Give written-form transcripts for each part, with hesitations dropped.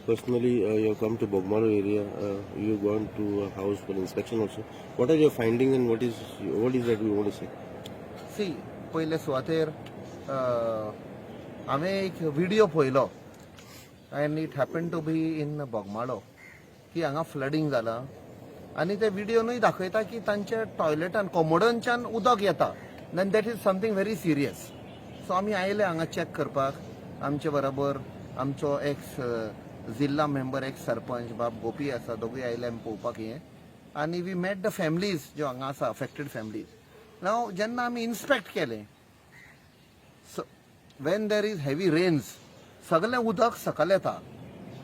Personally, you have come to Bogmalo area. You have gone to a house for inspection also. What are your findings and what is that you want to say? See, पयले सुवातेर हांवें एक video पळयलो and it happen to be in Bogmalo की हांगा flooding जालां आनी ते व्हिडियोनूय दाखयता की तांच्या टॉयलेटान, कोमोडांच्यान उदक येता. Then that is something very serious. So आमी आयले हांगा चॅक करपाक. आमचे बरोबर आमचो एक्स जिल्हा मेंबर, एक्स सरपंच बाब गोपी आसा. दोगूय आयले आमी पळोवपाक हें आनी we met the families ज्यो हांगा आसा, अफेक्टेड फॅमिलीज. नाव जेन्ना आमी इन्स्पेक्ट केलें, when there is heavy rains, सगळें उदक सकयल येता.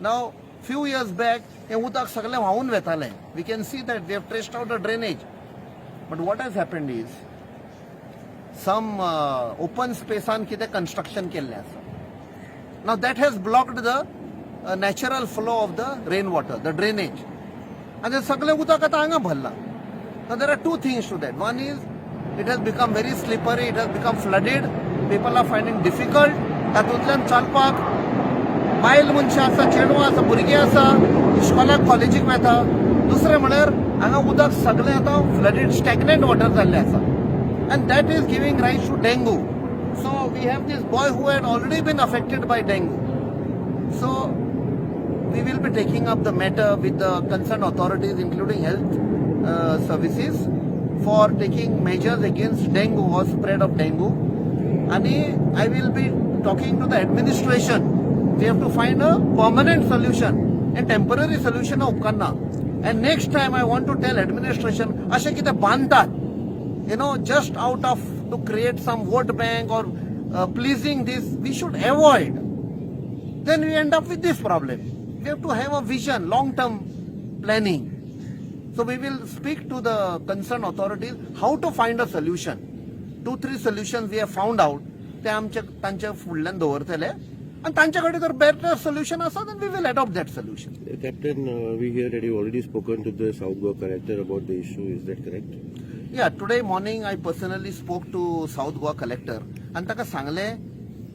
नाव फ्यू इयर्स बॅक हें उदक सगळें व्हांवून वेतालें. We can see that they have traced out the drainage, but what has happened is some open स्पेसान कितें कन्स्ट्रक्शन केल्लें आसा. Now that has blocked the natural flow of the rain water, the drainage, आनी तें सगळें उदक आतां हांगा भरलां. Now there are two things to that. One is it has become very slippery, it has become flooded. People are finding difficult तातूंतल्यान चलपाक. बायल मनशां आसा, चेडवां आसा, भुरगीं आसा, इश्कोलाक कॉलेजीक वेता. दुसरें म्हळ्यार हांगा उदक सगळें आतां फ्लडीड, स्टॅग्नंट वॉटर जाल्लें आसा and that is giving rise to dengue. So we have this boy who had already been affected by dengue. So we will be taking up the matter with the concerned authorities, including health services, for taking measures against dengue or spread of dengue. And I will be talking to the administration. We have to find a permanent solution and temporary solution उपकारना. And next time I want to tell administration, अशें कितें बांदतात, just out of to create some vote bank or pleasing this, we should avoid. Then we end up with this problem. We have to have a vision, long term planning. So we will speak to the concerned authorities how to find a solution. Two, three solutions we have found out. ते आमच्या तांच्या फुडल्यान दवरतले आनी तांचे कडेन जर better solution आसा, then we will adopt that solution. Captain, we hear that you already spoken to the South Goa collector about the issue. Is that correct? Yeah, today morning I personally spoke to South Goa collector आनी ताका सांगलें,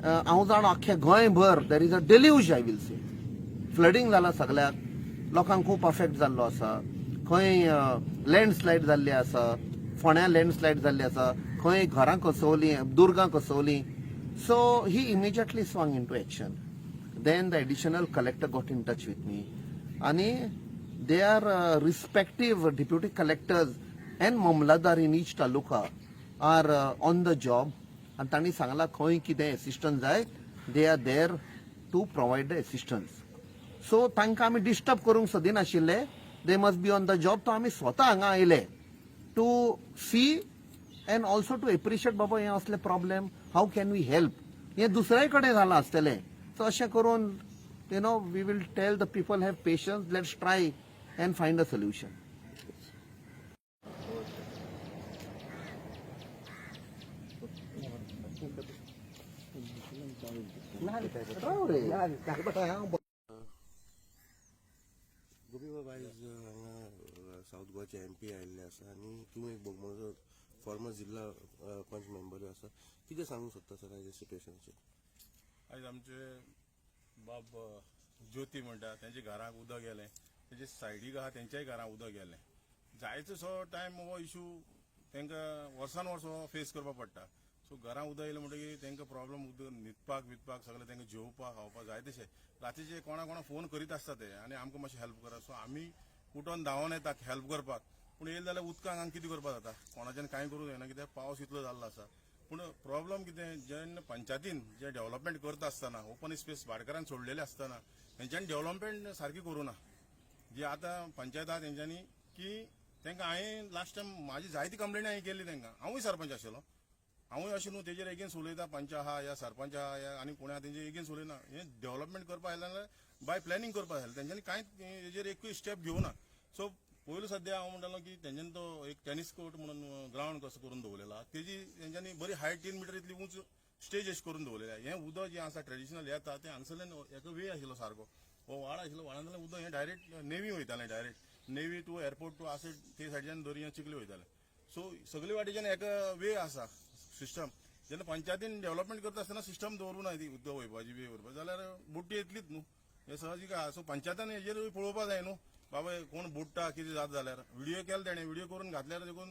हांव जाणा अख्ख्या गोंयभर there is a deluge, I will say. Flooding जाला, सगळ्याक लोकांक खूब अफेक्ट जाल्लो आसा. खंय लँडस्लायड जाल्ली आसा, फोंड्या लँडस्लायड जाल्ली आसा, खंय घरां कोसळलीं, दुर्गां कोसळलीं. So he immediately swung into action. Then the additional collector got in touch with me आणि their respective deputy collectors and mamlatdar in each taluka are on the job आणि तांणी सांगला खंय कितें एसिस्टन्स जाय, they are there to provide the assistance. So तांकां आमी disturb करूंक सोदिनाशिल्ले. They must be on the job. तो आमी स्वता हांगा आयले to see and also to appreciate, बाबा हें असले problem, how can we help. हें दुसऱ्याय कडेन जालां आसतलें. सो अशें करून we will tell the people, have patience, let's try and find a solution. राव रे. गोपी बाबा, आयज हांगा साऊथ गोवाचे एमपी आयिल्ले आसा आनी तूं एक बोगमाळोचो फॉर्मर जिल्हा पंच मेंबर आसा. कितें सांगूंक सोदता सर आयज सिट्युएशनाचेर? आयज आमचे बाब ज्योती म्हणटा तेंच्या घराक उदक गेलें. तेजे सायडीक आहा तेंच्याय घराक उदक गेलें. जायतोसो टायम हो इशू तांकां वर्सान वर्स हो फेस करपाक पडटा. सो घरां उदक येयलें म्हणटकीर तांकां प्रॉब्लम, उदक न्हिदपाक बिदपाक सगळें, तांकां जेवपाक खावपाक जाय तशें. रातीचे कोणा कोणा फोन करीत आसता ते आनी आमकां मातशें हेल्प करा. सो आमी उठोन धांवोन येता हेल्प करपाक, पूण येयले जाल्यार उदकाक हांगा कितें करपाक जाता? कोणाच्यान कांय करूंक जायना, कित्याक पावस इतलो जाल्लो आसा. पूण प्रॉब्लम कितें, जेन्ना पंचायतीन जे डेव्हलपमेंट करता आसतना ओपन स्पेस भाटकारान सोडलेले आसतना तेंच्यांनी डेव्हलपमेंट सारकी करूं ना. जी आतां पंचायत आहा तेंच्यांनी की तांकां हांवें लास्ट टायम म्हाजी जायती कंप्लेन हांवें केल्ली तांकां. हांवूय सरपंच आशिल्लो, हांवूय अशें न्हू तेजेर एगेन्स्ट उलयता. पंच आहा या सरपंच आहा या आनी कोण आहा, तेंचे एगेन्स्ट उलयना. हें डेव्हलपमेंट करपा आयलें जाल्यार बाय प्लॅनिंग करपा जाय. तेंच्यांनी कांय हेजेर एकूय स्टेप घेवना. सो पयलू सद्या हांव म्हणटालो की तेंच्यांनी तो एक टेनीस कोर्ट म्हणून ग्रावंड कसो करून दवरलेला, तेजी तेंच्यांनी बरी हायट 3 मिटर इतली उंच स्टेज अशी करून दवरलेली आहा. हें उदक जें आसा ट्रेडिशनल येता तें हांगसरल्यान एका वे आशिल्लो, सारको हो व्हाळ आशिल्लो. व्हाळांतल्यान उदक हें डायरेक्ट नेवी वयतालें, direct navy to airport to आसे ते सायडीच्यान दर्या चिखली वयतालें. सो सगळे वाटेच्यान एका वे आसा सिस्टम. जेन्ना पंचायतीन डेव्हलपमेंट करता आसतना सिस्टम दवरूं ना ती उदक वयपाची, वे वरपाची, जाल्यार बुट्टी येतलीच न्हू. हें सहजीक आहा. सो पंचायतान हेजेर पळोवपा जाय न्हू बाबा, हे कोण बुडटा कितें जाता जाल्यार व्हिडियो केला तेणें, व्हिडियो करून घातल्यार देखून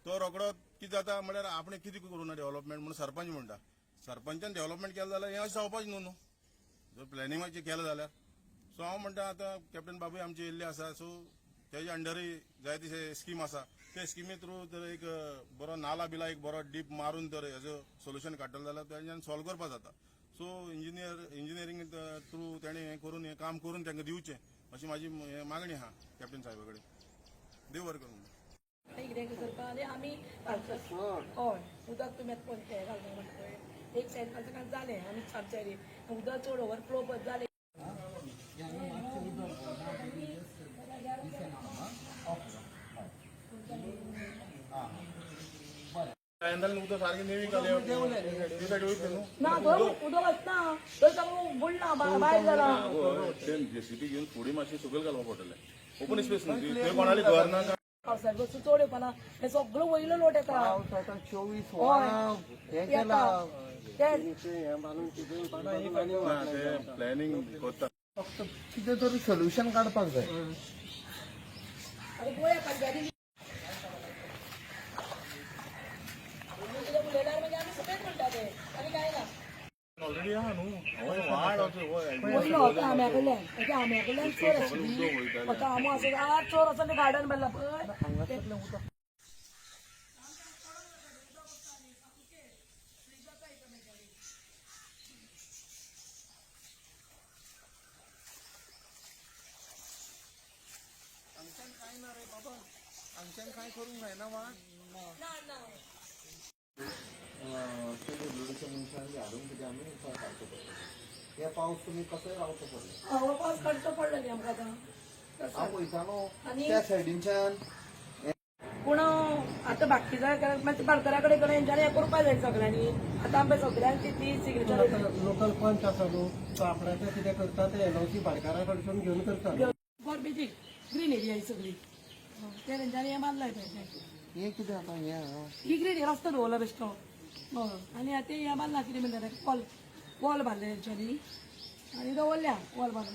तो रोकडो कितें जाता म्हळ्यार आपणें कितें करूं ना डेव्हलपमेंट म्हणून सरपंच म्हणटा. सरपंचान डेव्हलपमेंट केलें जाल्यार हें अशें जावपाचें न्हू न्हू जर प्लॅनिंगाचें केलें जाल्यार. सो हांव म्हणटा, आतां कॅप्टन बाबूय आमचे येयल्ले आसा, सो तेजे अंडरूय जाय तशे स्कीम आसा, ते स्किमी थ्रू जर एक बरो नाला बिला एक बरो डीप मारून जर हेजो सोल्युशन काडटलो जाल्यार तेंच्यान सॉल्व करपा जाता. सो इंजिनियरींग थ्रू तेणें हें करून, हें काम करून तांकां दिवचें अशी म्हाजी हें मागणी आहा कॅप्टन साहेबा कडेन. देव बरें करूं. कितें करपा आनी आमी हय, उदक तुमी आतां पळय हें घालता म्हणटा पळय, एक सायड घालता कारण जालें आमी आमच्या एरियेक उदक चड ओवरफ्लो जालें. उदक सारकें नेवी घालया न्हू. ना, थंय उदक वचना, थंय सगळें बुडलां, भायर जालां. ते जेसीबी घेवन फुडें मातशें सकयल घालपा पडटलें, ओपन स्पेस न्हू ती. थंय कोणाली घर ना. पावसाचे वस्तू चड येवपाना, हें सगळो वयलो लोट येता. पावस आतां 24 वरां हें येता केलां. तें. हें बांदून तितून पाणी ना, ते प्लॅनिंग करता. फक्त कितें तरी सोल्युशन काडपाक जाय. आतां पळया पंचायतीन कितें उलयल्यार मागीर आमी सगळेच म्हणटा ते आनी कांय ना. ऑलरेडी आहा न्हू वाड असो. वयलो आतां आंब्या कडल्यान, तेच्या आंब्या कडल्यान चोर आशिल्ली, आतां आंबो आसा आज चोर आसा, गार्डन भरला पळय. हांगासरलें उदक. हांगच्यान कांय ना रे बाबा, हांगच्यान कांय करूंक जायना वा. ना ना. ते मनशान हाडून कितें आमी उपाय काडचो पडलो. हे पावस तुमी कसोय रावचो पडलो. हो पावस काडचो पडलो न्ही आमकां आतां. हांव पळयतालो आनी- त्या सायडीनच्यान. पूण आतां बाकी जाय कारण मातशें पालकरा कडेन कडेन हेंच्यांनी हें करपा जाय सगळ्यांनी. आतां आमकां सगळ्यांची ती सिग्नेचर. लोकल पंच आसा न्हू, तो आपणाचें कितें करता ते एनओसी भाटकारा कडसून घेवन करता न्हू. गॉर्बेजी ग्रीन एरिया ही सगळी, ते तेंच्यांनी हें बांदलां पळय. हें कितें आतां हें आहा? ही ग्रीन रस्तो दवरला बेश्टो. हय, आनी आतां हें बांदलां, कितें म्हणटा वॉल, वॉल बांदले तेंच्यांनी आनी दवरल्या वॉल बांदून.